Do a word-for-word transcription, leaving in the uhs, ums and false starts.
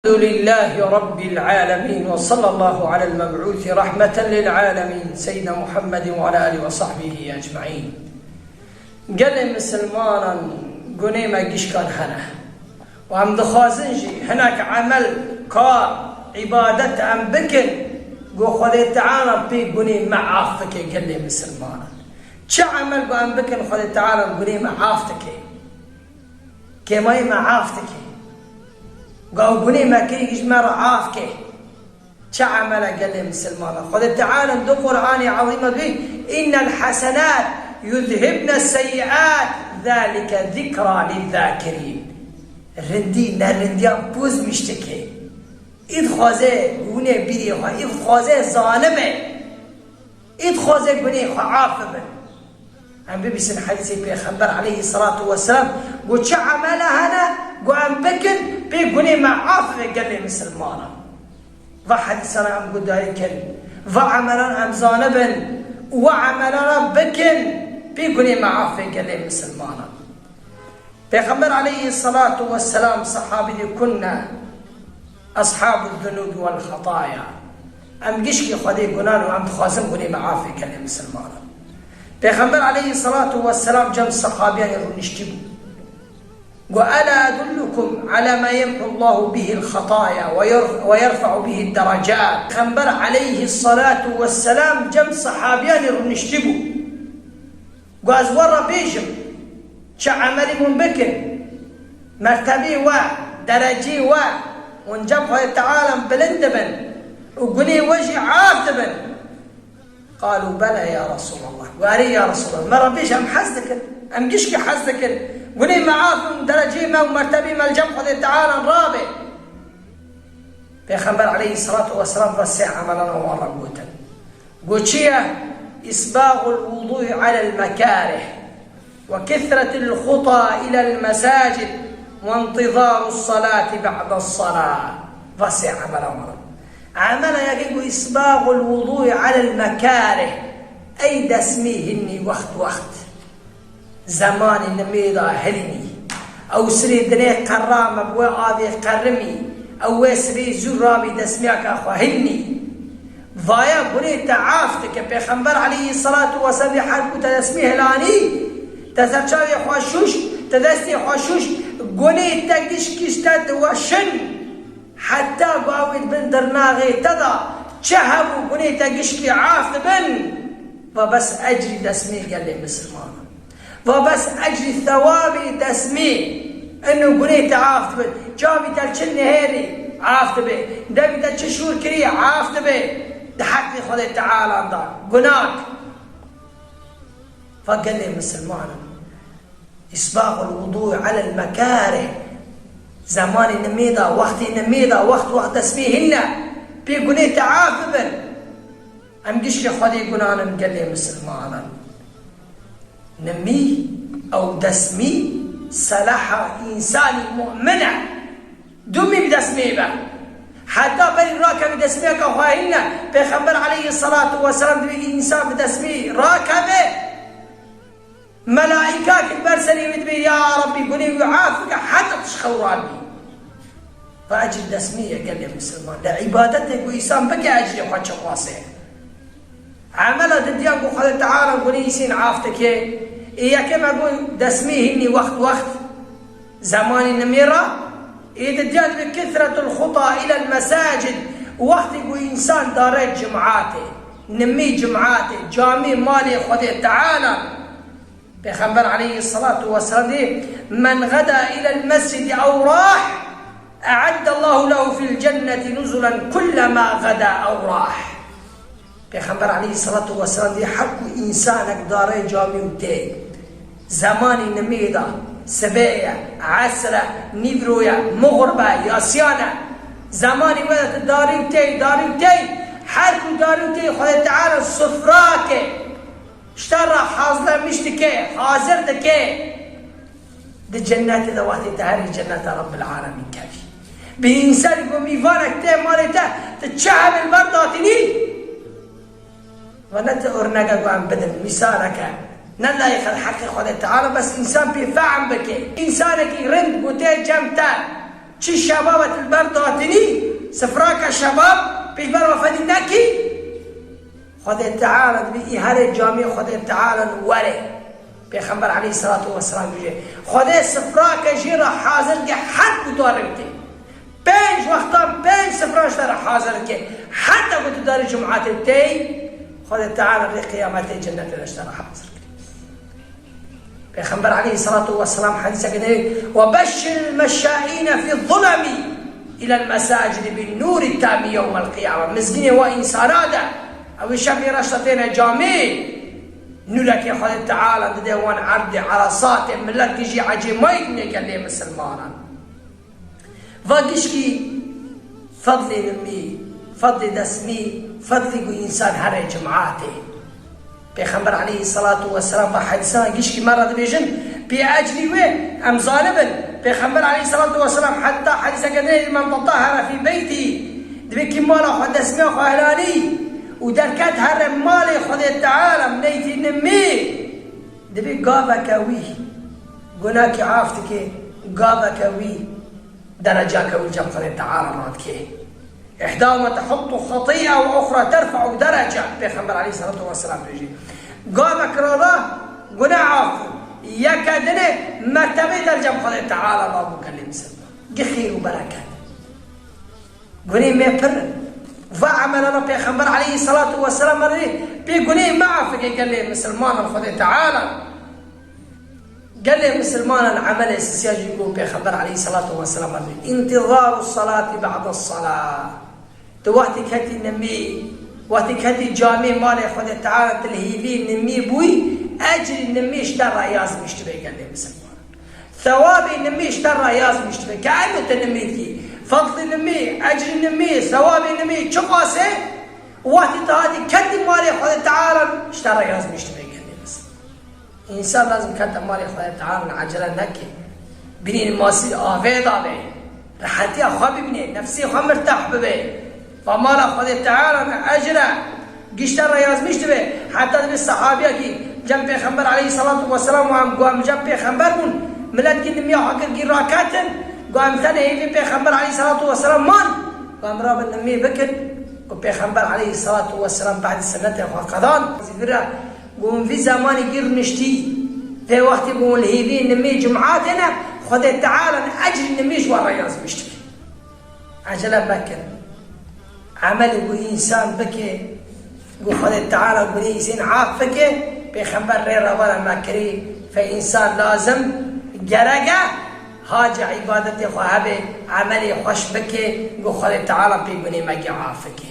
الحمد لله رب العالمين، وصلى الله على المبعوث رحمة للعالمين، سيدنا محمد وعلى آله وصحبه أجمعين. Gelê misilmanan gunê me gişkan hene. Û em dixwazin jî hinek emel, kar, îbadet em bikin, ku Xwedê Teala pê gunê me af bike gelê misilmanan. Çi emel ku em bikin Xwedê Teala gunê me af dike. Kêmayê me af dike. Gaw gunê me kirî ji me re af ke. Çi emele gelê misilmana. Xwedê Teala di Qur'anê Ezîm de dibê, "Innel hasenat yuzhibne seyyiat, zalike zikra lizzakirîn." Rindî, nerindiya pozmîş dike. Î dixwaze hûnê bîrê xwe, î dixwaze zanibe. Î dixwaze gunê xwe af bibin. Em bibîsin hedîsê Pêxember aleyhisselatu vesselam, got, çi emele hene, got, em bikin, pê gunê me af be gelê misilmanan. Va hedîsana em guhdarî kin, va emelan em zanibin, û va emelana bikin, pê gunê me af be gelê misilmanan. Pêxember aleyhisselatu vesselam sehabî dî, "Kunna ashabu zunubi vel xataya." Em gişkî Xwedê gunan û em dixwazin gunê me afê gelê misilmanan. Pêxember aleyhisselatu vesselam cem sehabîyanê rûniştî bû. Got, "Ela edullukum ala ma yemhu Allahu bihil xataya ve yer-, ve yerfe'u bihid derecat." Pêxember aleyhisselatu vesselam cem sehabîyanê rûniştî bû. Got, "Ez we re bêjim, çi emelî hûn bikin, mertebê we, derecê we, hûn cem Xwedê Teala bilind dibin û gunê we jî af dibin." Qalû, "Bela ya Resûlallah." Got, "Erê ya Resûlallah, me re bêje, em hez dikin, em gişkî hez dikin. Gunê me af in, derecê me û mertebê me li cem Xwedê Teala rabe." Pêxember aleyhisselatu vesselam ve sê emelana wan re gotin. Got çi ye? "Îsbağul wudûi alel mekarih, ve kesretil xuta ilel mesacid, ve intizarus salati ba'des salah." Va sê emela wan. Emela yekê got, "Îsbağul wudûi alel mekarih." Ey destmî hinî wext wext. Zemanê nimê de hilînî. Ew sirê dinê qerra me bi wê avê qerimî. Ew wê sibê zû rabî destmiyaka xwe hilînî. Vaya gunê te af dike. Pêxember aleyhisselatu vesselam her ku te destmî hilanî, te ser çavê xwe şûş, te destê xwe şûş, gunê te gişkî ji te diweşin. Heta gawê di bin dirnaxê te de çi hebû gunê te gişkî af dibin. Va bes ecrî destmê gelê misilmanan. Va bes ecrî thewabê destmê ino gunê te af dibin. Çavî te li çi nihêrî af dibe. Devî te çi şûr kirî af dibe. Di heqê Xwedê Teala de gunak. Va gelê misilmanan. Îsbağul wudû alel mekarih. Zemanê nimê de, wextê nimê de, wext wext destmê hîne. Pê gunê te af bibin. Em gişkê Xwedê gunanin gelê misilmanan. Nimî ew destmî selaha însanî mu'min e. Dumî bi destmê be. Heta berî rakevî destmêka xwe hîne. Pêxember aleyhisselatu vesselam dibê însan bi destmî rakeve. Melaîka ki ber serî wî dibê, "Ya Rabbî, gunê wî af bike heta tu ji xew rabî." Va ecrî destmî ye gelê misilman. Li îbadetê ku însan bike ecrê xwe çi xwase. Emela didiyan ku Xwedê Teala gunê îsîn af dike. Ê yekê me got destmî hînî wext wext. Zemanî nimê ra. Ê didiyan bi kesretul xuta ilel mesacid. Wextê ku însan dare cimatê. Nimî cimatê. Camî malê Xwedê Teala. Pêxember aleyhisselatu vesselam dê, "Men gada ilel mescidi ew rah, e'addallahu lehu fil cenneti nuzulen kullema gada ew rah." Pêxember aleyhisselatu vesselam dê, her ku însanek dare camî û tê, zemanî nimê de, sibê ye, esr e, nîvro ye, muxrib e, yasiyan e, zemanî we de tu darî û tê, darî û tê, her ku darî û tê Xwedê Teala sufra ke, Ji te re hazlemiş dike, hazir dike. Di cennetê de wextê te herî cenneta Rabbil Alemîn kevî. Bi însanî ku mîvanek tê malê te, tu çi hebe li ber datinî? Ve ne ti örneke ku em bidin, mîsaleke. Ne layîq e heqê Xwedê Teala, bes însan pê fehm bike. Însanekî rind ku tê cem te, çi şebabet li ber datinî, Sifraka şebab pêşber ve fedî nekî. Xwedê Teala dibê î herê camê Xwedê Teala were. Pêxember aleyhissalatu vesselam dibêje, Xwedê sifrake jê re hazir dike her ku darê tê. Pênc wextan pênc sifran ji te re hazir dike. Heta ku tu darê cumatê tê, Xwedê Teala rê qiyametê cennetê de ji te re hazir dike. Pêxember aleyhissalatu vesselam hedîseke dinê, "Ve beşşiril meşşaîne fî zulemi ilel mesacidi bin nûri tamî yewmel qiyame." Mizgînê wa însana de, ew ê şevê reşta têne camê, nûrekê Xwedê Teala dide wan erdê, erasatê, milet gijî ecêmayî dinê gelê misilmanan. Va gişkî fedlê nimî, fedlê desmî, fedlî ku însan herê cimatê. Pêxember aleyhissalatu vesselam va hedîsana gişkî me re dibêjin, pê ecrî wê em zanibin. Pêxember aleyhissalatu vesselam heta hedîseke dinê, "Men tetahhara fî beytî", dibê kî mala xwe desmiya xwe hilanî û derket here malê Xwedê Teala neytî nimî, dibê gaveke wî gunakî af dike, gaveke wî derecake wî cem Xwedê Teala radike. "Îhdahuma tehuttu xetî'e ve uxra terfe'u derece." Pêxember aleyhissalatu vesselam bêjî, gavek rada gune af bû, yeke dinê mertebê der cem Xwedê Teala rabû gelê misilman. Gi xêr û bereket. Gunê me pir in. Va emelana Pêxember aleyhissalatu vesselam re pê gunê me afike gelê misilmanan Xwedê Teala. Gelê misilmanan emelê sisiya jî ku Pêxember aleyhissalatu vesselam dibê, "Întizaru salati ba'da salah." Tu wextî ketî nimî, wextî ketî camê malê Xwedê Teala tu li hîvî nimî bûyî, ecrî nimî ji te re yazmîş dibe gelê misilman. Thewabê nimî ji te re yazmîş dibe. Ke eno tu nimî dikî, fedlê nimî, ecrî nimî, thewabê nimî çiqas e, wextî tu hatî ketî malê Xwedê Teala ji te re yazmîş dibe gelê misilman. Însan lazim kete malê Xwedê Teala ecele neke. Binî masî avê da be. Rehetiya xwe bibîne, nefsê xwe mirtah bibe. Va mala Xwedê Teala ecele gişte re yazmîş dibe. Heta dibê sehabiyekî cem Pêxember aleyhissalatu vesselam û em ku em cem Pêxember bûn, milet kî nimiya xwe kir kî raketin, ku em tenê hêvî Pêxember aleyhissalatu vesselam man, ku em rabin nimê bikin, ku Pêxember aleyhissalatu vesselam behdî sinnetê xwe qedan. Zîvira Gon vî zemanî gîr niştî, vê wextî gon li hêvî nimê cum'atê ne, Xwedê Teala ecrî nimê ji wan re yazmîş dike. Ecele mekin. Emelê ku însan bike, ku Xwedê Teala gunê îsên af bike, Pêxember rê revana me kirî, fe însan lazim, gerek e, haca îbadetê xwe hebe, emelê xweş bike, ku Xwedê Teala pê gunê me kê af bike.